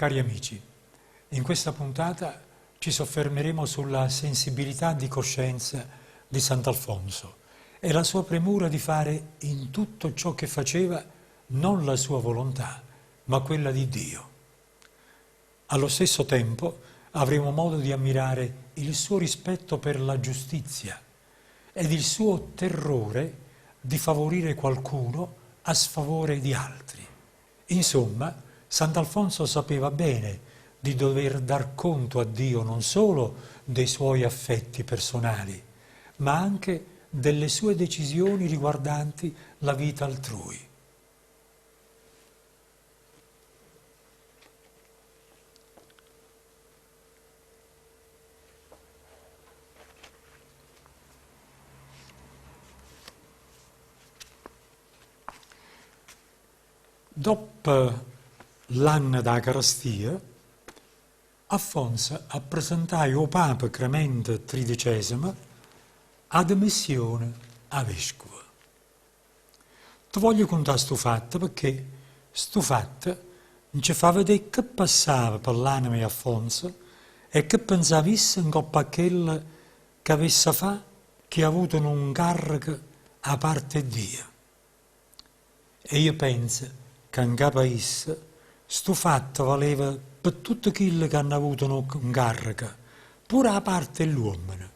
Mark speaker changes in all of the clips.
Speaker 1: Cari amici, in questa puntata ci soffermeremo sulla sensibilità di coscienza di Sant'Alfonso e la sua premura di fare in tutto ciò che faceva non la sua volontà, ma quella di Dio. Allo stesso tempo avremo modo di ammirare il suo rispetto per la giustizia ed il suo terrore di favorire qualcuno a sfavore di altri. Insomma, Sant'Alfonso sapeva bene di dover dar conto a Dio non solo dei suoi affetti personali, ma anche delle sue decisioni riguardanti la vita altrui. Dopp' ll'anne d' 'a carestia, Affonso appresentaje ô papa Cremente tridicesemo 'a dimissione 'a vescuvo. Te voglio cuntà stu fatto pecché stu fatto nce fa vedé che passava pe ll'anema 'e Affonso e che penzava isso ncopp' a chello ch'avesse fà chi ha avuto nu ncarreco 'a parte 'e Dio. E io penzo ca 'ncapa a isso stu fatto valeva pe tutte chille c'hanno avuto nu 'ncarreco, pure 'a parte 'e ll'uommene.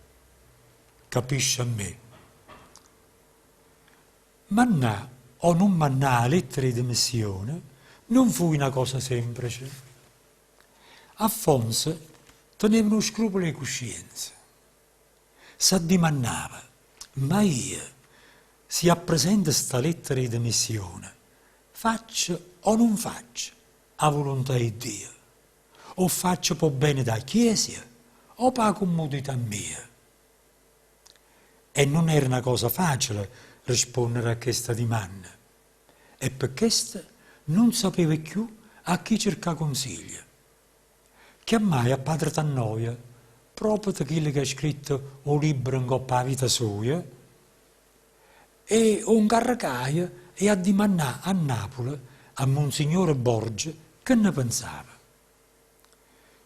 Speaker 1: Capisce a me. Mannà o nun mannà 'a lettera 'e dimissione nun fuje na cosa semprece. Affonso teneva nu scrupolo 'e cuscienza. S'addimannava, Ma io, si appresento sta lettera 'e dimissione, faccio o nun faccio 'a vuluntà 'e Dio? O faccio p' 'o bene d' 'a Chiesia o p' 'a cummudità mia? E nun era na cosa facile risponnere a chesta dimanna e pe chesto nun sapeva cchiù a chi cercà cunsiglio. Chiammaje a Padre Tannoia, proprio chillo che ha scritto 'o libbro 'ncopp' 'a vita soja, e 'o 'ncarrecaje 'e addimannà a Napule a Monsignore Borgia che ne pensava.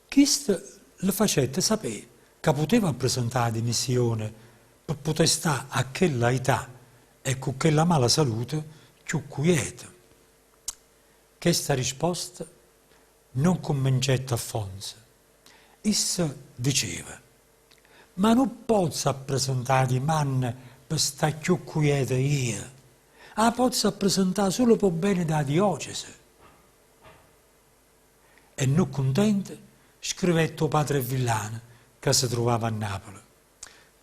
Speaker 1: Chisto le facette sapé ca puteva appresentà 'a dimissione pe putè stà a chella aità e cu chella mala salute cchiù cujeto. Chesta risposta nun cummincette Affonso. Isso diceva, Ma nun pozzo appresentà 'a dimanna pe stà cchiù cujeto io, 'a pozzo appresentà sulo p' 'o bene d' 'a diocese. E nun cuntento, scrivette 'o patre Villano ca se truvava a Napule,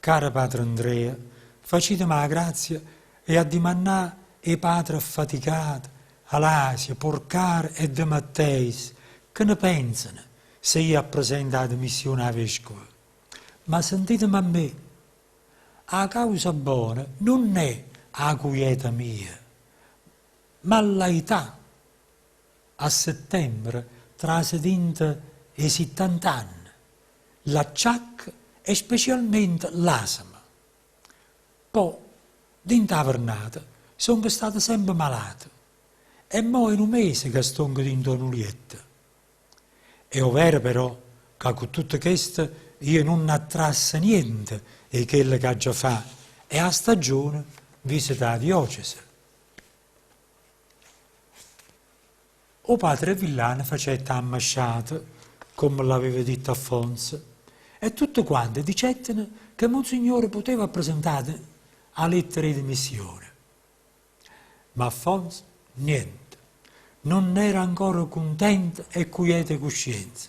Speaker 1: Caro patre Andrea, faciteme 'a grazia 'e addimannà 'e patre Affaticate, Alasia, Porcaro e De Matteis che ne penzano se io appresento 'a dimissione 'a vescovo. Ma sentiteme a me, 'a causa bona nun è 'a cujeta mia, ma ll'aità. A settembre trase dint' 'e sittant'anne, ll'acciacche e specialmente ll'asma. Po', dint' 'a vernata, songo stato sempe malato e mo' è nu mese ca stongo dint' 'o nu lietto. È overo però ca cu tutto chesto io nun attrasso niente 'e chello c'aggia fa' e 'a stagione visita 'a diocese. O patre Villano facette 'a mmasciata, comme ll'aveva ditto Affonso, e tutte quante dicetteno che Monsignore puteva appresentà 'a lettera 'e dimissione. Ma Affonso niente, nun era ancora cuntento e cujeto 'e cuscienza.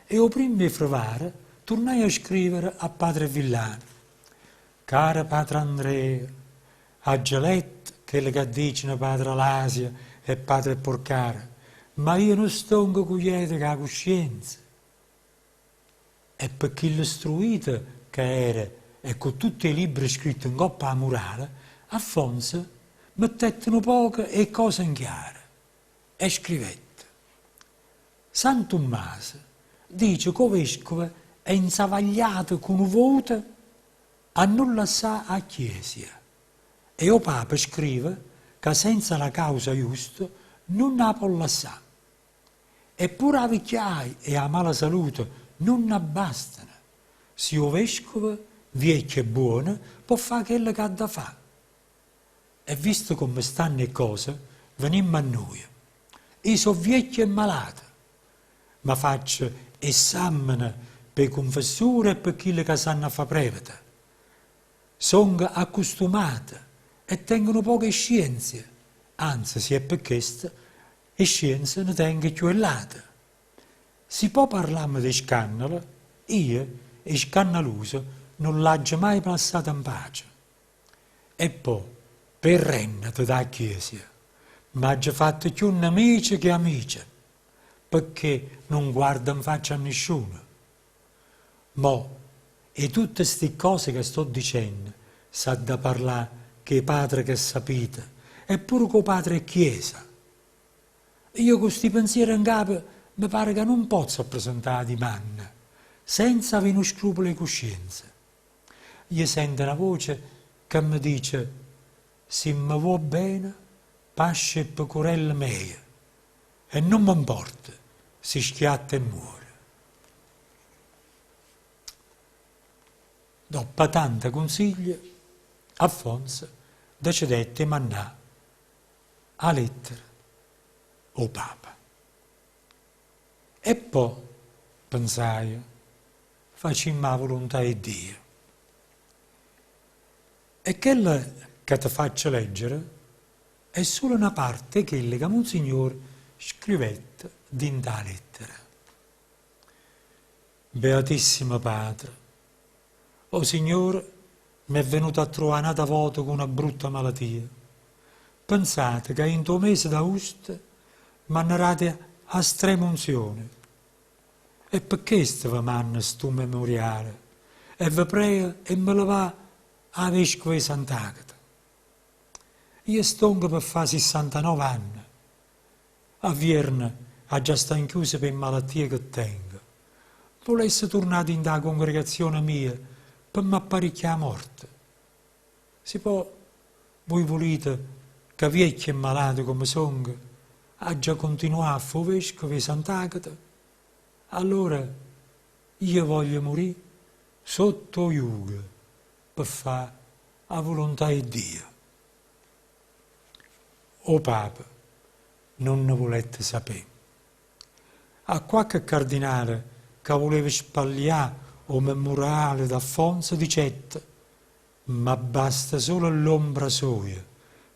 Speaker 1: E 'o primmo 'e frevaro turnaje a scrivere a patre Villano, Caro patre Andrea, Aggio letto chello ca diceno padre Alasia e padre Porcaro, ma io nun stongo cujeto cu 'a cuscienza. E pe chillo struito ca era e cu tutt' 'e libbre scritte 'ncopp' 'a murale, Affonso mettette nu poco 'e cose 'nchiaro e scrivette, San Tummaso dice ca 'o vescovo è 'nsavagliato cu nu voto A nun lassà 'a Chiesia. E 'o Papa scrive ca senza na causa justa nun 'a po' lassà. E pure 'a vecchiaia e 'a mala salute nun abbastano, si 'o vescovo, viecchio e buono, po' fa' chello ch'ha da fa'. E visto comme stanno 'e ccose, venimmo a nuje. I' so' viecchio e malato, ma faccio 'e ssammene p' 'e cunfessure e pe chille ca s'hanno 'a fa' prevete. Songo accustumato e tengo nu poco 'e scienzia, anze si è pe chesto, 'e scienza ne tengo cchiù 'e ll'ate. Si po' parlammo d' 'e scannale, io 'e scannaluse nun l'aggio maje lassate 'npace. E po', pe rennete d' 'a Chiesia, m'aggio fatto cchiù nemice che amice, pecché nun guardo 'nfaccia a nisciuno. Mo, 'e tutte sti ccose ca sto dicenno, s'ha da parlà ch' 'e patre che sapite e pure cu 'o patre 'e chiesa. Io cu sti penziere 'ncapo me pare ca nun pozzo appresentà 'a dimanna senza avé nu scrupolo 'e cuscienza. Io sento na voce ca me dice, Si me vuò bene, pasce 'e pecurelle meje e nun me 'mporta si schiatte e muore. Doppo tanta cunsiglie, Alfonso decedette 'e mannà 'a lettera ô Papa. E po', pensaje, facimmo 'a vuluntà 'e Dio. E chella ca te faccio leggere è sulo na parte 'e chelle ca Monsignore scrivette dint' 'a lettera. Beatissimo Patre, 'o Signore m'è venuto a truvà n'ata vota cu na brutta malatia. Pensate ca 'int' 'o mese d'austo m'hanno date 'a stremunzione. E pe chesto ve manno stu memoriale e ve preo 'e me levà 'a vescova 'e Sant'Agata. Io stongo pe fà sissantanove anne. A vierno aggia sta nchiuso p' 'e malattie che tengo. Vulesse turnà dint' 'a congregazione mia pe m'apparicchià 'a morte. Si po' vui vulite ca viecchio e malato comme songo aggia continuà a fà 'o vescovo 'e Sant'Agata, allora io voglio murì sotto 'o jugo pe fà 'a vuluntà 'e Dio. O Papa nun ne vulette sapé. A quacche cardinale ca vuleva spallià 'o memmurale d'Alfonso dicette, M'abbasta solo ll'ombra soja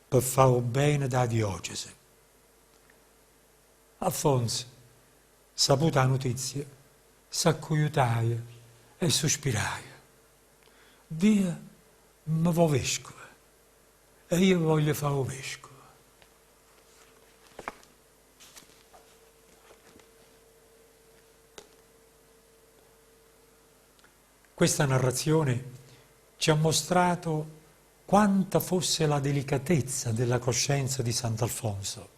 Speaker 1: pe fà 'o bbene d' 'a diocese. Alfonso, saputa 'a nutizia, s'accuiutaje e suspiraje, Dio me vo' vescovo e io voglio fà 'o vescovo. Questa narrazione ci ha mostrato quanta fosse la delicatezza della coscienza di Sant'Alfonso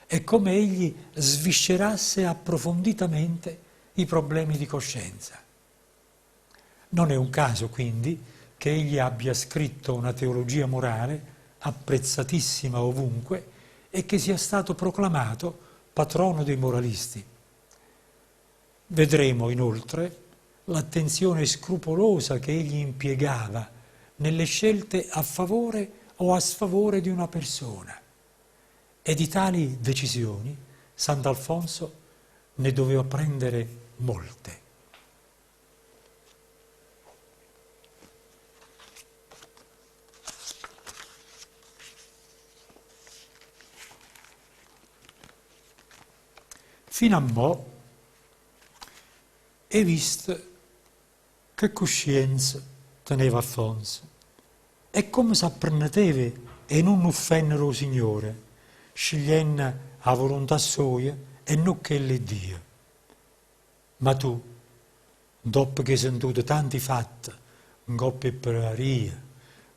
Speaker 1: e come egli sviscerasse approfonditamente i problemi di coscienza. Non è un caso, quindi, che egli abbia scritto una teologia morale apprezzatissima ovunque e che sia stato proclamato patrono dei moralisti. Vedremo, inoltre, l'attenzione scrupolosa che egli impiegava nelle scelte a favore o a sfavore di una persona. E di tali decisioni Sant'Alfonso ne doveva prendere molte. Fino a mo 'e visto che cuscienza teneva Alfonso e comme s'apprenneteve 'e nun uffennere 'o Signore, sciglienno 'a vuluntà soja e no chella 'e Dio. Ma tu, doppo ch'hê sentuto tanti fatte 'ncopp' 'e pregarie,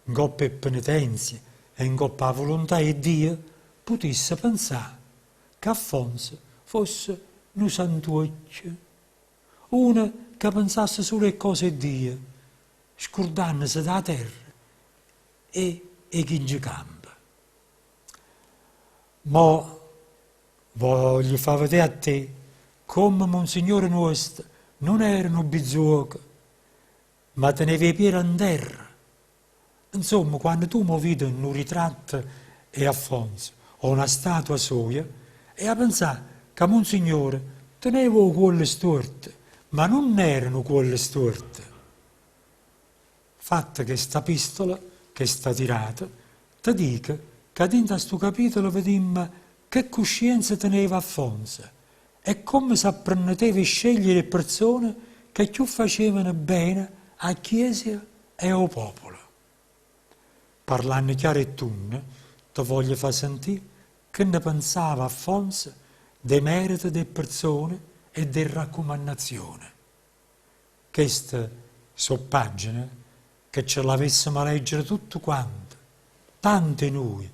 Speaker 1: 'ncopp' 'e penitenzie e 'ncopp' 'a vuluntà 'e Dio, putisse penzà ca Alfonso fosse nu santuocchio, uno ca pensasse sulo 'e ccose 'e Dio, scurdannese d' 'a terra e 'e chi nce campa. Mo voglio fa vedé a te. Comme Monsignore nuosto nun era nu bizzuoco, ma teneva 'e piede 'nterra. Insomma, quanno tu mo vide nu ritratto 'e Affonzo o na statua soja, hê 'a penzà ca Monsignore teneva 'o cuollo stuorto, ma nun era nu cuollo stuorto. Fatta chesta pistola, chesta tirata, te dico ca dint' 'a stu capitolo vedimmo che cuscienza teneva Affonzo e comme s'apprenneteva 'e scegliere 'e perzone che cchiù facevano bene â Chiesia e ô popolo. Parlanno chiaro e tunno, te voglio fa sentì che ne pensava Affonzo d' 'e merite d' 'e perzone e d' 'e raccumannazione. Cheste so' paggine che ce l'avessemo leggere tutte quante, tante 'e nuje,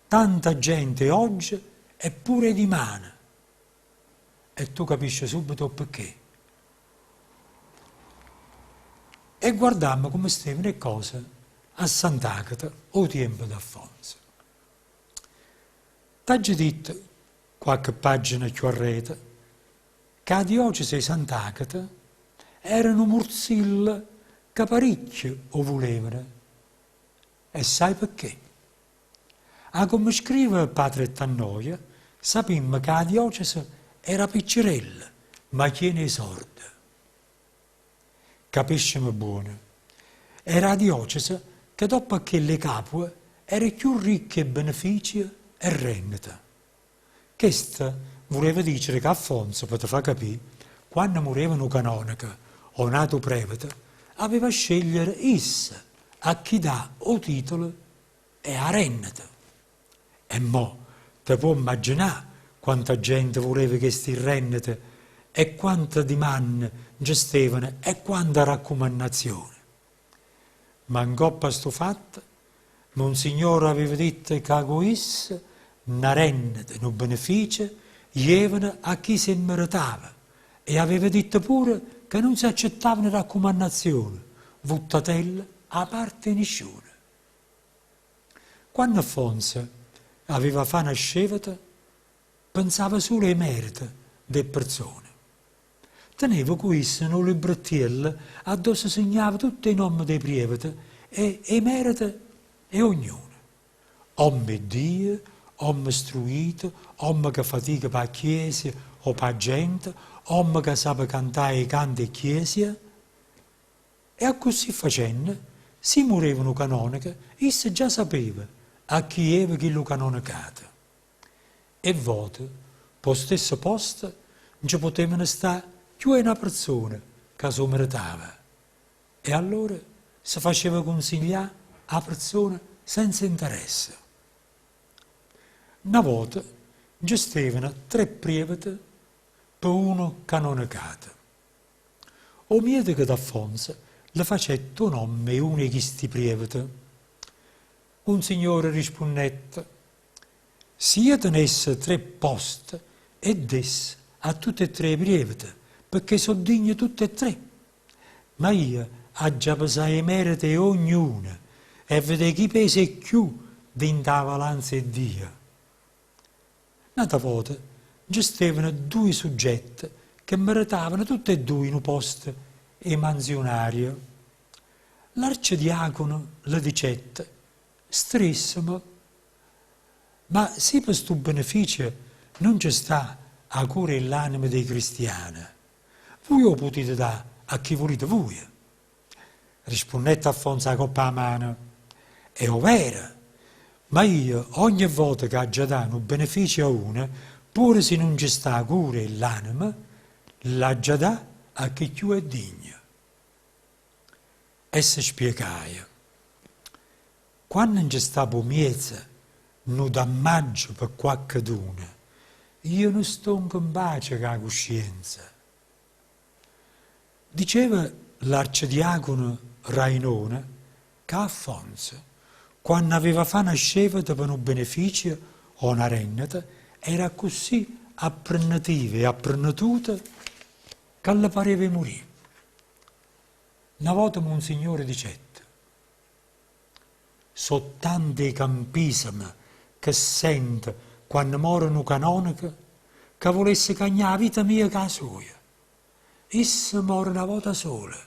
Speaker 1: tanta gente ogge e pure dimane. E tu capisce subito 'o pecché. E guardammo comme stevano 'e ccose a Sant'Agata 'o tiempo d'Affonso. T'aggio ditto, quacche paggina cchiù arreto, ca 'a diocesi 'e Sant'Agata era nu murzillo ca paricchie 'o vulevano. E sai pecché? A comme scrive Padre Tannoia, sapimmo ca 'a diocesi era piccerella, ma chiena 'e sorde. Capisceme buono. Era 'a diocesi che doppo a chella 'e Capua era cchiù ricca 'e beneficie e rennete. Chesto vuleva dicere ca Affonzo, pe te fa capì, quanno mureva nu canoneco o n'atu prevete, aveva scegliere isso a chi dà 'o titolo e 'a renneta. E mò te può 'mmagginà quanta gente vuleva chesti rennete e quanta dimanne nce stevano e quanta raccumannazione. Ma 'ncopp' a stu fatto Monsignore aveva ditto ca cu isso na renneta, nu beneficio, jevano a chi s' 'e mmeretava e aveva ditto pure ca nun se accettavano raccumannazione, vuttatelle 'a parte 'e nisciuno. Quanno Affonso aveva fa na sceveta, pensava sulo 'e merite d' 'e perzone. Teneva cu isso nu librettiello addò se segnava tutt' 'e nomme d' 'e prievete e 'e merite 'e ognuno. Ommo 'e Dio, ommo istruito, ommo ca fatica p' 'a chiesia o p' 'a gente, ommo ca sape cantà 'e cante 'e chiesia. E accussì facenno, si mureva nu canoneco, isso già sapeva a chi jeva chillu canonecato. E vote, p' 'o stesso posto, nce putevano stà cchiù 'e na perzona ca s' 'o meretava. E allora se faceva cunsiglià 'a perzona senza interesse. Na vota nce stevano tre prievete pe uno canonecato. O miedeco d'Affonso le facette 'o nomme 'e uno 'e chisti prievete. Munsignore rispunnette, Si io tenesse tre poste, 'e desse a tutte e tre 'e prievete, pecché so' digne tutte e tre. Ma io aggia pesà 'e merite 'e ognuno e vedé chi pesa 'e cchiù dint' 'a valanza 'e Dio. N'ata vota nce stevano duje suggette che meretavano tutte e duje nu posto 'e manziunario. L'arcediacono le dicette, Strissimo, ma si pe stu beneficio nun nce sta 'a cura 'e ll'anema d' 'e cristiane, vuje 'o putite dà a chi vulite vuje. Rispunnette Affonzo 'a copp' 'a mano, È overo, ma io ogne vota che aggia dà nu beneficio a uno, pure si nun nce sta 'a cura 'e ll'anema, l'aggia dà a chi cchiù è digno. E se spiecaje. Quanno nce sta p' 'o miezo nu dammaggio pe quaccheduno, io nun stongo 'mpace cu 'a cuscienza. Diceva l'arcediacono Rainone ca Affonzo, quanno aveva fa na sceveta pe nu beneficio o na renneta, era accussì apprennetivo e apprennetuto ca lle pareva 'e murì. Na vota Monsignore dicette, So' tante 'e campiseme che sento quanno more nu canoneco. Ca vulesse cagnà 'a vita mia cu 'a soja. Isso more na vota sola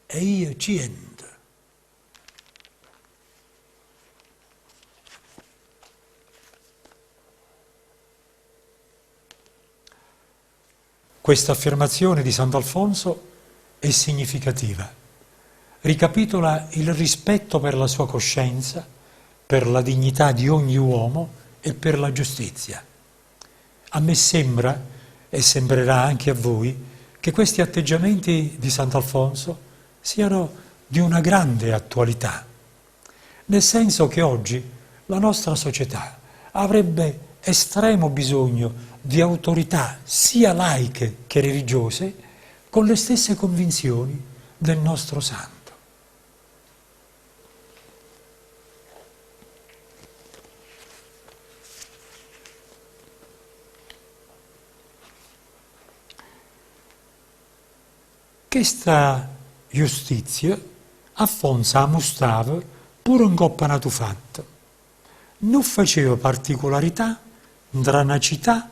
Speaker 1: e io cient. Questa affermazione di Sant'Alfonso è significativa. Ricapitola il rispetto per la sua coscienza, per la dignità di ogni uomo e per la giustizia. A me sembra, e sembrerà anche a voi, che questi atteggiamenti di Sant'Alfonso siano di una grande attualità, nel senso che oggi la nostra società avrebbe estremo bisogno di autorità sia laiche che religiose con le stesse convinzioni del nostro santo. Chesta justizia Affonzo 'a mustava pure 'ncopp'a n'atu fatto. Nun faceva particularità ntra na cità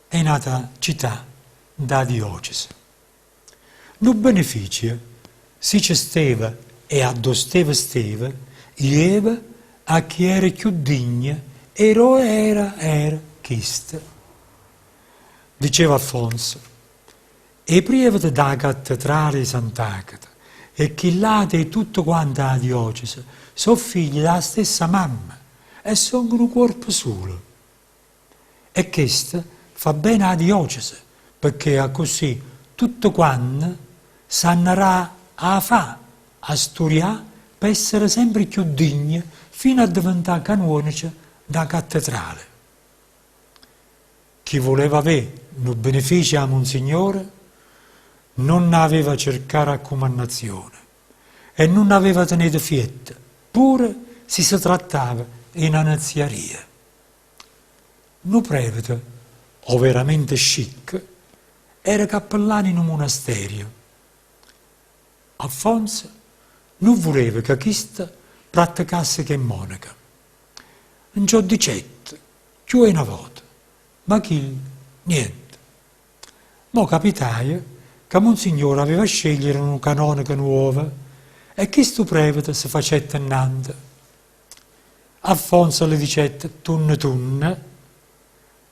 Speaker 1: e n'ata cità d' 'a diocese. Nu beneficio, si ce steva e addò steva steva, jeva a chi era cchiù digno e d' 'o era era chisto. Diceva Affonzo, 'E prievete d' 'a cattedrale 'e Sant'Agata e chill'ate 'e tutta quanta 'a diocese so' figlie d' 'a stessa mamma e songo nu cuorpo sulo. E chesto fa bene 'a diocese pecché accussì tutte quante s'hanna dà 'a fà a sturià p'essere sempre cchiù digne fino a diventà canuonece d' 'a cattedrale. Chi vuleva avé nu beneficio 'a Monsignore nun aveva cercà raccumannazione e nun aveva tené defiette, pure si se trattava 'e na nezziaria. Nu prevete, overamente scicco, era cappellano 'e nu munasterio. Alfonso nun vuleva ca chisto prattecasse ch' 'e monache. Nce 'o dicette cchiù 'e na vota, ma chillo niente. Mo capitaje ca Monsignore aveva scegliere nu canoneco nuovo e chistu prevete se facette nnante. Alfonso le dicette tunne tunne,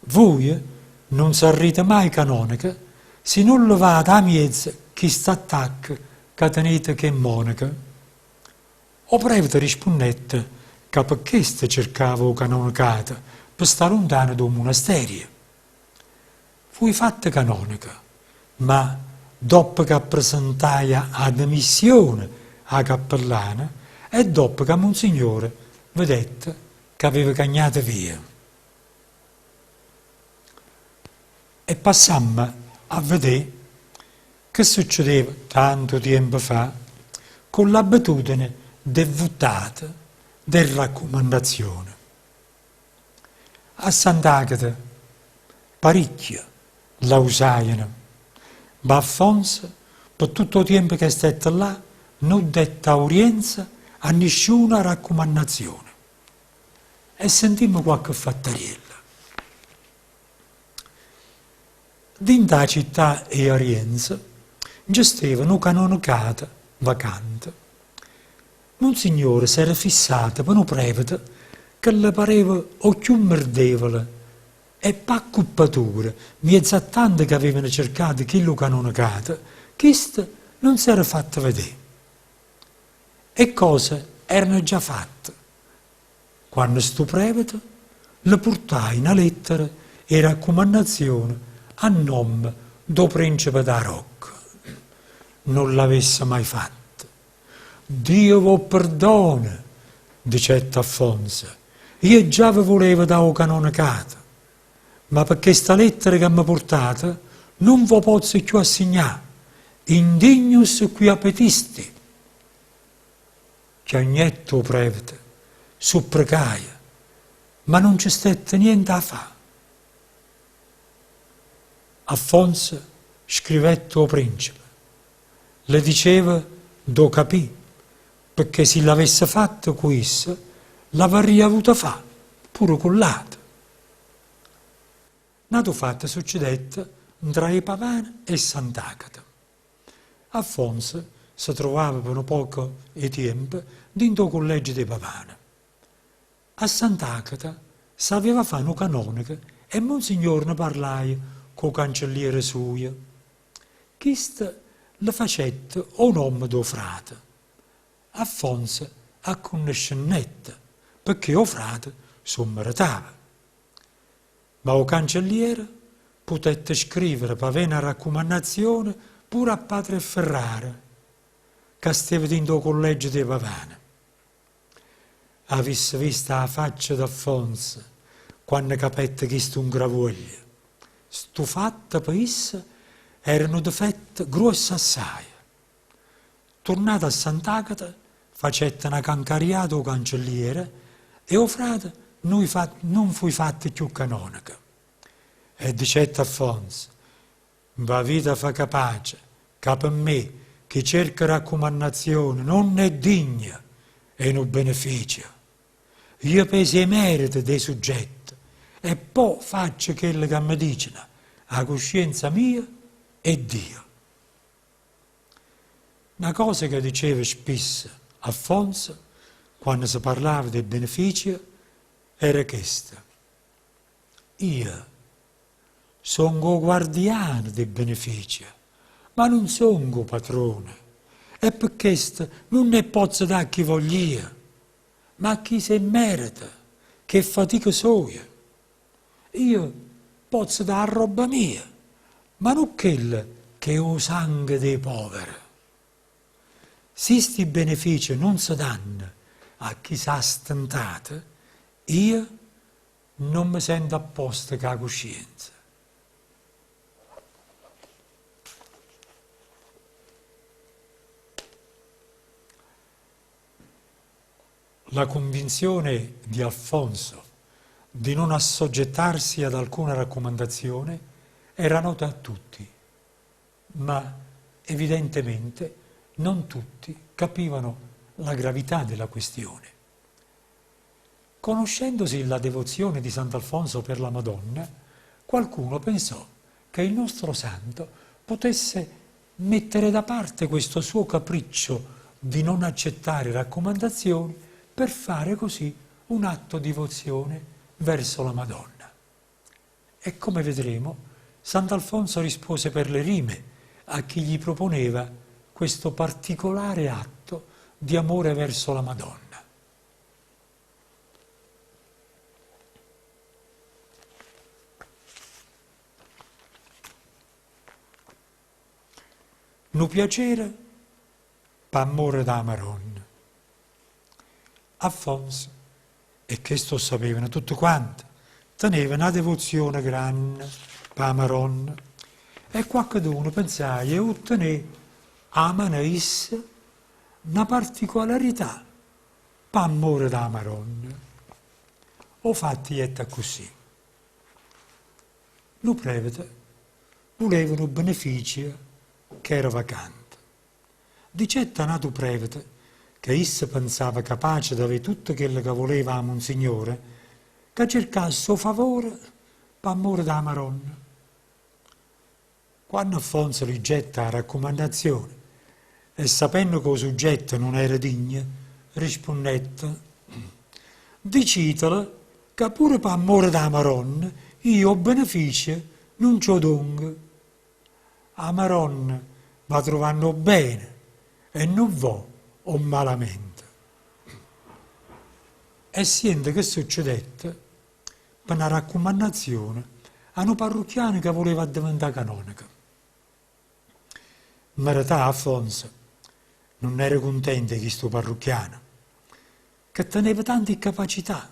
Speaker 1: Vuje nun sarrite mai canoneco si nun levate 'a miezo chist'attacco ca tenite ch' 'e monache. O prevete rispunnette ca pe chesto cercava 'o canonecato, pe sta luntano d' 'o munasterio. Fuje fatto canoneco, ma doppo ca presentaje 'a demissione 'a cappellana e doppo ca Monsignore vedette c'aveva cagnato via. E passammo a vedé che succedeva tantu tiempo fa cu ll'abbetudene d' 'e vuttate d' 'e raccumandazione. A Sant'Agata paricchie l'ausajeno, ma Affonso pe tutt' 'o tiempo che stette là nun dette aurienza a nisciuna raccumannazione. E sentimmo quacche fattariello. Dint' 'a città 'e Arienzo nce steva nu canonecato vacante. Monsignore s'era fissato pe nu prevete che lle pareva 'o cchiù merdevole e p'accuppatura, mmiez' a tante che avevano cercato chillu canonecato, chisto nun s'era fatto vedé. E ccose erano già fatte quanno stu prevete lle purtaje na lettera 'e raccumannazione a nomme d' 'o princepe d' 'a Rocca. Nun l'avesse mai fatto. Dio v'o perdona, dicette Affonso, io già ve vulevo dà 'o canonecato, ma pe chesta lettera ca mme purtate nun v'o pozzo cchiù assignà, indignus qui appetisti. Chiagnette 'o prevete, supprecaje, ma nun ce stette niente 'a fà. Affonso scrivette ô princepe, le diceva d' 'o capì, pecché si ll'avesse fatto cu isso, l'avarria avuta fà pure cu ll'ate. N'atu fatto succedette ntra 'e Pavane e Sant'Agata. Affonzo se truvava pe nu poco 'e tiempo dint' 'o culleggio d' 'e Pavane. A Sant'Agata s'aveva fà nu canoneco e Monsignore ne parlaje cu 'o cancelliere sujo. Chisto le facette 'o nomme d' 'o frate. Affonzo accundescennette pecché 'o frate s' 'o mmeretava. Ma 'o cancelliere putette scrivere p'avé na raccumannazione pure a patre Ferrara, ca steva dint' 'o collegio d' 'e Pavane. Avisse visto 'a faccia d'Affonzo quanno capette chistu ngravuoglio. Stu fatto pe isso era nu difetto gruosso assaje. Turnato a Sant'Agata facette na cancariata 'o cancelliere e 'o frate nun fuje fatto cchiù canoneco. E dicette Affonzo, V'avita fa capace ca pe me chi cerca raccumannazione nun è digno 'e nu beneficio. Io peso 'e merite d' 'e suggette e po' faccio chello ca me diceno 'a cuscienza mia e Dio. Na cosa ca diceva spisso Affonzo quanno se parlava d' 'e beneficie era chesta, Io songo 'o guardiano d' 'e beneficie, ma nun songo 'o patrone e pe chesto nun 'e pozzo dà a chi vogl'io, ma a chi s' 'e mmereta, ch' 'e fatiche soje. Io pozzo dà 'a rrobba mia, ma nun chella ch'è 'o sanghe d' 'e povere. Si sti beneficie nun se danno a chi s'ha stentato, io nun me sento a posto cu 'a cuscienza. La convinzione di Alfonso di non assoggettarsi ad alcuna raccomandazione era nota a tutti, ma evidentemente non tutti capivano la gravità della questione. Conoscendosi la devozione di Sant'Alfonso per la Madonna, qualcuno pensò che il nostro santo potesse mettere da parte questo suo capriccio di non accettare raccomandazioni per fare così un atto di devozione verso la Madonna. E come vedremo, Sant'Alfonso rispose per le rime a chi gli proponeva questo particolare atto di amore verso la Madonna. Nu piacere p'ammore d' 'a Maronna. Affonso, e chesto 'o ssapevano tutte quante, teneva na devozione granne p' 'a Maronna e quaccheduno pensaje 'e uttené 'a mano 'e isso na particolarità p'ammore d' 'a Maronna. O fatto jette accussì. Nu prevete vuleva nu beneficio ch'era vacante. Dicette a n'atu prevete, ca isso pensava capace d'avé tutto chello ca vuleva 'a Monsignore, ca cercasse 'o favore p'ammore d' 'a Maronna. Quanno Affonzo liggette 'a raccumandazione e sapenno ca 'o suggetto nun era digno, rispunnette, Dicitele ca pure p'ammore d' 'a Maronna io 'o beneficio nun ce 'o dongo. 'A Maronna va truvanno 'o bbene e nun vo' 'o mmalamente. E siente che succedette pe na raccumannazione a nu parrucchiano ca vuleva addeventà canoneco. Mmeretà Affonso nun era cuntento 'e chistu parrucchiano, che teneva tanti capacità,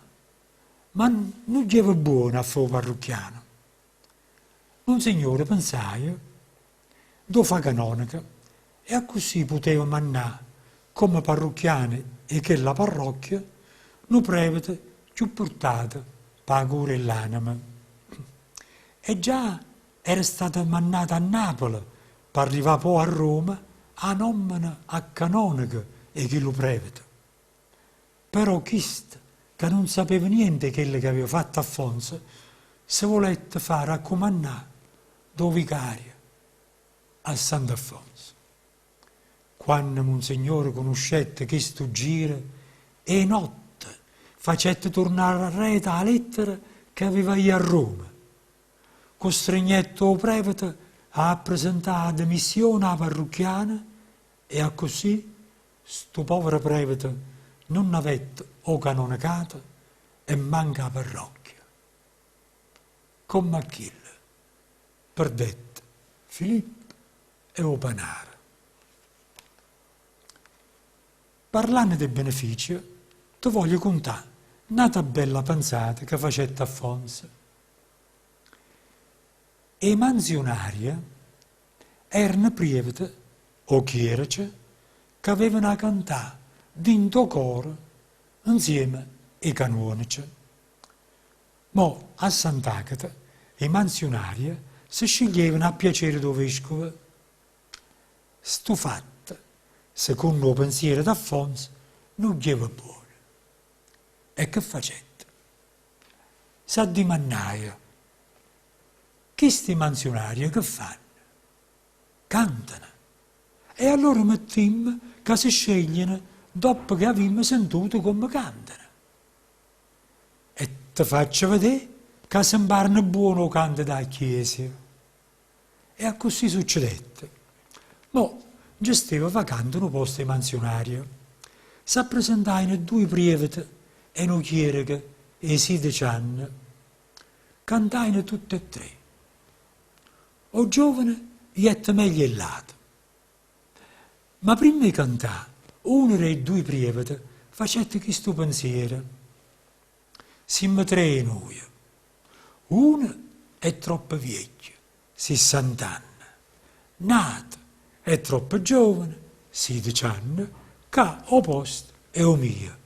Speaker 1: ma nun ghieva buono a fà 'o parrucchiano. Monsignore pensaje d' 'o fà canoneco e accussì puteva mannà comme parrucchiano 'e chella parrocchia nu prevete cchiù purtato p' 'a cura 'e ll'anema. E già era stato mannato a Napule p'arrivà po' a Roma 'a nommena a canoneco 'e chillu prevete. Però chisto, ca nun sapeva niente 'e chello che aveva fatto Affonso, Se vulette fa raccumannà d' 'o vicario a Sant'Alfonso. Quanno Munsignore cunuscette chistu giro, 'e notte facette turnà arreto 'a lettera che aveva jì a Roma. Custrignette 'o prevete a appresentà 'a dimissione â parrucchiana e accussì stu povero prevete nun avette 'o canonecato e manco 'a parrocchia. Comm'a chillo perdette Filippo e 'o panaro. Parlanno de beneficio, te voglio cuntà n'ata bella penzata ca facette Affonso. 'E manziunarie erano prievete o chierice ca avevano 'a cantà dint' 'o coro 'nzieme 'e canuonece. Mo a Sant'Agata 'e manziunarie se sceglievano a piacere d' 'o vescovo. Stu fatto, secunno 'o pensiero d'Affonso, nun ghieva buono. E che facette? S'addimannaje, Chisti manziunarie che fanno? Cantano. E allora mettimmo ca se sceglieno doppo che avimmo sentuto comme cantano. E te faccio vedé ca se 'mparano buono 'o canto d' 'a chiesia. E accussì succedette. Mo nce steva vacante nu posto 'e manziunario. S'appresentajeno dduje prievete e nu chiereco 'e sidece anne. Cantajeno tutt' 'e ttre. O giovane jette meglio 'e ll'ate. Ma primma 'e cantà, uno d' 'e dduje prievete facette chistu pensiero, Simmo tre 'e nuje. Uno è troppo viecchio, sissant'anne, n'ato è troppo giovane, sidece anne, ca 'o posto è 'o mio.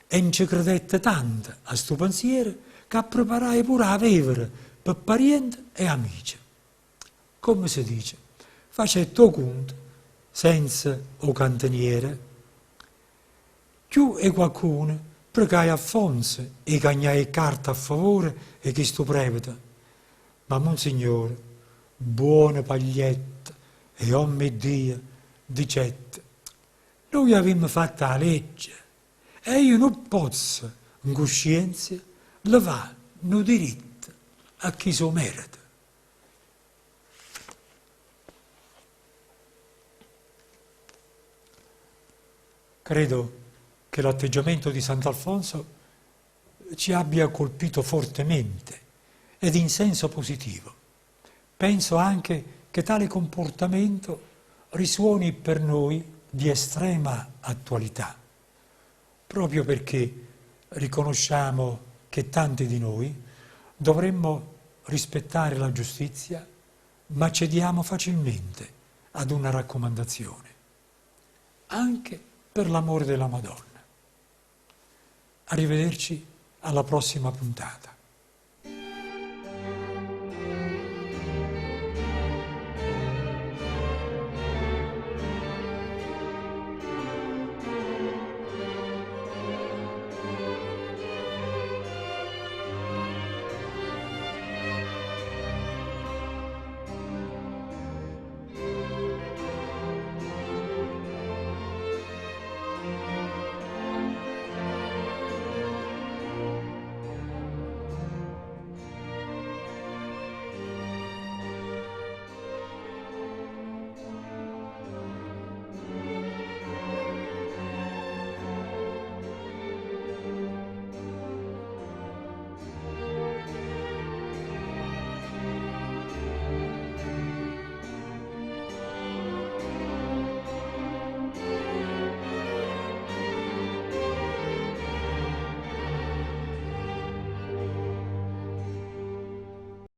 Speaker 1: E nce credette tanto a stu pensiero ca appreparaje pure 'a vevera pe pariente e amice. Comme se dice, facette 'o cunto senza 'o canteniere. Cchiù 'e quaccuno precaje Affonso 'e cagnà 'e ccarte a favore 'e chistu prevete, ma Munsignore, buono paglietta e ommo 'e Dio, dicette, Nuje avimmo fatta 'a legge e io nun pozzo, 'ncuscienzia, levà nu diritto a chi s' 'o mereta. Credo che l'atteggiamento di Sant'Alfonso ci abbia colpito fortemente ed in senso positivo. Penso anche che tale comportamento risuoni per noi di estrema attualità, proprio perché riconosciamo che tanti di noi dovremmo rispettare la giustizia, ma cediamo facilmente ad una raccomandazione, anche per l'amore della Madonna. Arrivederci alla prossima puntata.